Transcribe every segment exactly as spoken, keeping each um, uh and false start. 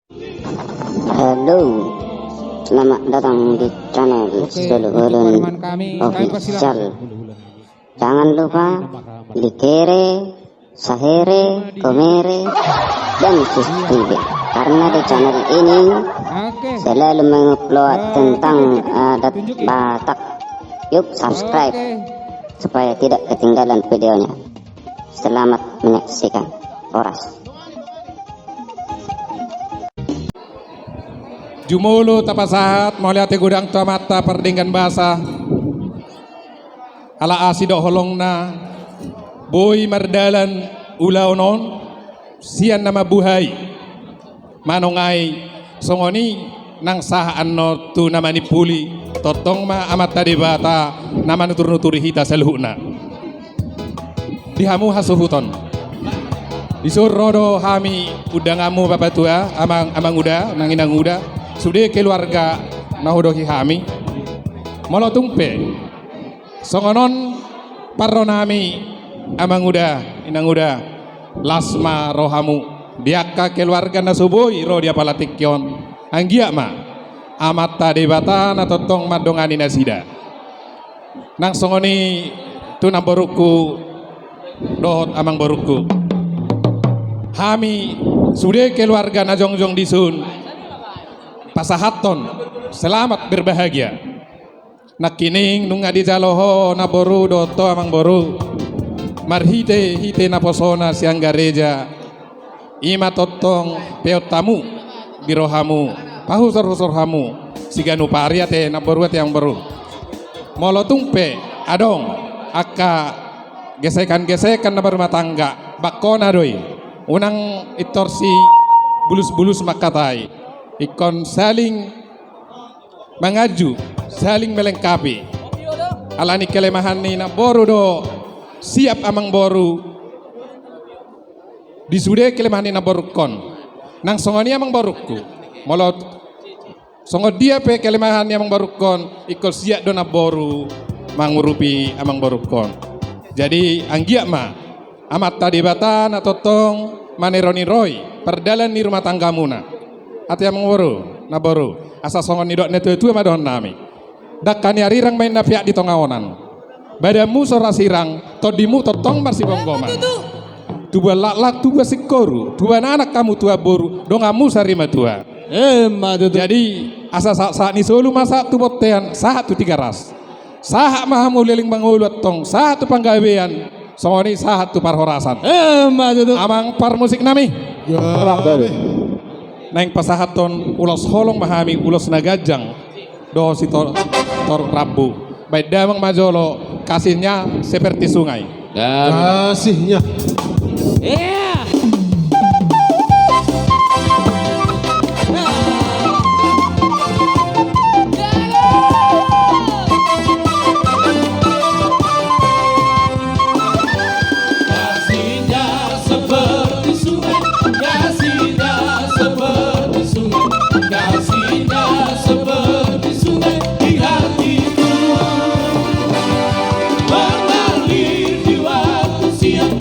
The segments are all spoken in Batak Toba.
Halo, selamat datang di channel Solu Bolon Official. Jangan lupa like, share, komere, dan subscribe. Karena di channel ini selalu mengupload tentang adat Batak. Yuk subscribe supaya tidak ketinggalan videonya. Selamat menyaksikan. Horas. Jumolo tapasahat mauliate godang tu Amanta pardenggan basa. Ala asi dohot holongna boi mardalan ulaon on sian na mambuhai. Manang ai songon i nang sahat annon tu na manimpuli, tongtong ma Amanta Debata na manuturnuturi hita saluhutna. Di hamu hasuhuton. Dison ro do hami undanganmu bapatua, amang, amanguda, nang inanguda, sude keluarga na hudohi hami. Molo tung pe songon on parro nami, amanguda, inanguda, las ma rohamu di angka keluarga na so boi ro di apala tingki on. Anggiat ma Amanta Debata na tongtong mandongani nasida. Nang songon i tu namborungku dohot amangborungku. Hami sude keluarga na jongjong dison pasahathon selamat berbahagia. Nangkining nunga dijalo ho namboru dohot ho amangboru marhitehite naposona sian gareja, i ma tongtong peon hamu di rohamu, pahusorhusor hamu siganup ari ate namboru ate amangboru. Molo tung pe adong angka gesekan-gesekan na marrumah tangga, bangkona do i, unang intor sibulus-bulus mangkatai, ingkon saling manganju, saling melengkapi. Alani kelemahan ni namboru do siap amangboru di sude kelemahan ni namborungkon. Nang songon i amangborungku, molo songon dia pe kelemahan ni amangborungkon, ingkon siap do namboru mangurupi amangborungkon. Jadi anggiat ma Amanta Debata na tongtong maniroi-niroi pardalan ni rumah tanggamuna. Ate amangboru, namboru, asa songon nidok ni natua-tua ma dohonon nami. Dangka ni arirang ma inna peak di tonga onan. Badanmu so ra sirang, tondimu tongtong marsibonggoman. Tubuan laklak, tubuan singkoru, tubuan anak hamu, tubuan boru, donganmu sari matua. Emma tutu. Jadi asa sahat-sahat ni solu ma sahat tu bontean, sahat tu Tigaras. Sahat ma hamu leleng mangolu antong, sahat tu panggabean, songon i sahat tu parhorasan. Emma tutu. Amang parmusik nami. Naeng pasahathon ulos holong ma hami, ulos na ganjang dohot sitor-, sitorop rambu. Baen damang ma jolo, kasihnya seperti sungai. Kasihnya. Kasihnya seperti sungai, kasihnya seperti sungai, kasihnya seperti sungai di hatiku. Mengalir di waktu siang,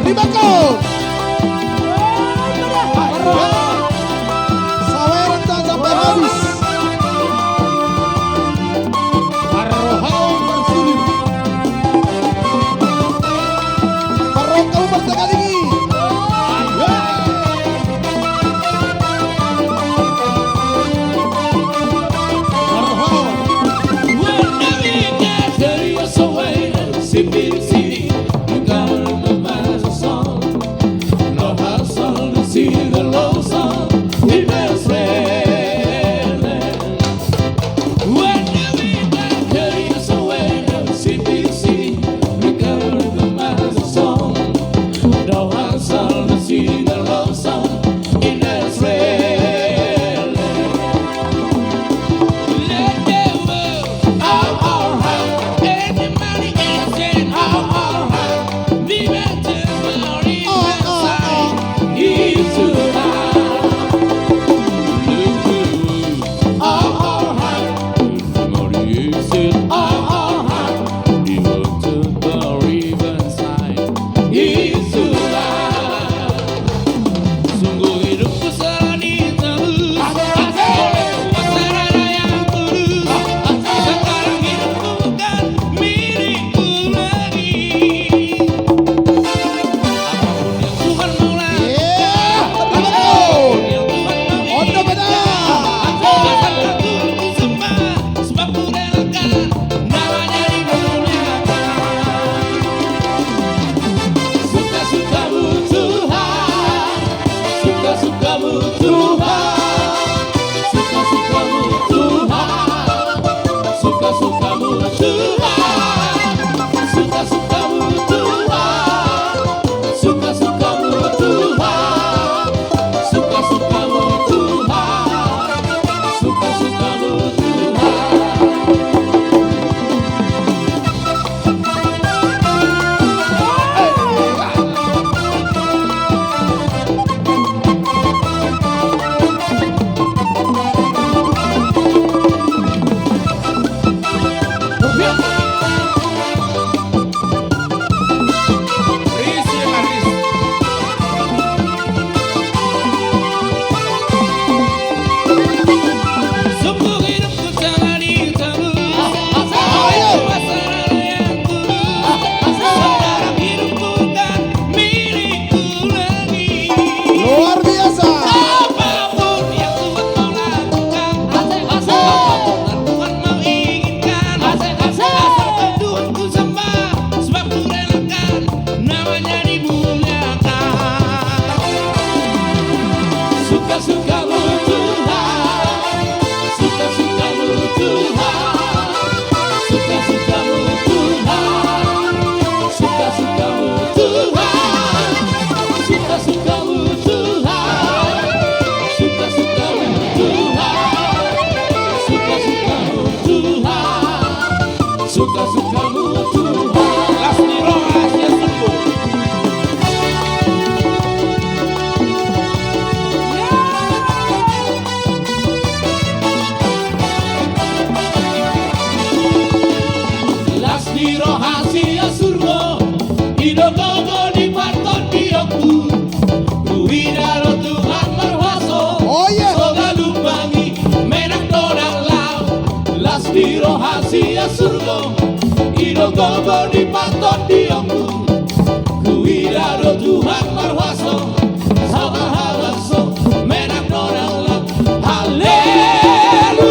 Ribakon. Saweran dah sampai habis. Parrohahon marsulir. Parrohahon marsagaligi. Luar biasa. Suka-sukamu Tuhan, suka-sukamu Tuhan, suka-sukamu Tuhan, suka-sukamu Tuhan, suka-sukamu Tuhan, suka-sukamu Tuhan, suka-sukamu Tuhan, suka-sukamu Tuhan. Las ni roha sian surgo. Las ni roha sian surgo, i do gogo ni partondionku. Huida do Tuhan marhuaso, oh, iya, so galumbangi menak dongan laho. Las ni roha sian surgo, i do gogo ni partondionku. Huida do Tuhan marhuaso, so gabe habangso menak dongan laho. Haleluya.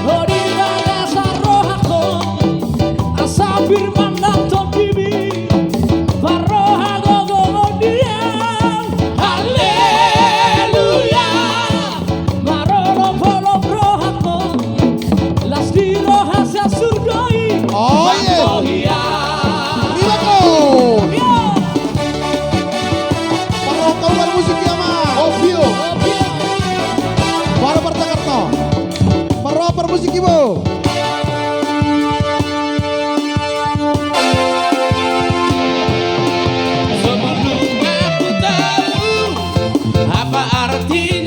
Ho di bagasan rohangku, asa pir manat tondimi, parroha gogo on di au. Haleluya. Marolopolop rohangku, las ni roha sian surgo i. Oh, iya. Manggohi au. parmusik i, Bo. Sebelum aku tahu apa arti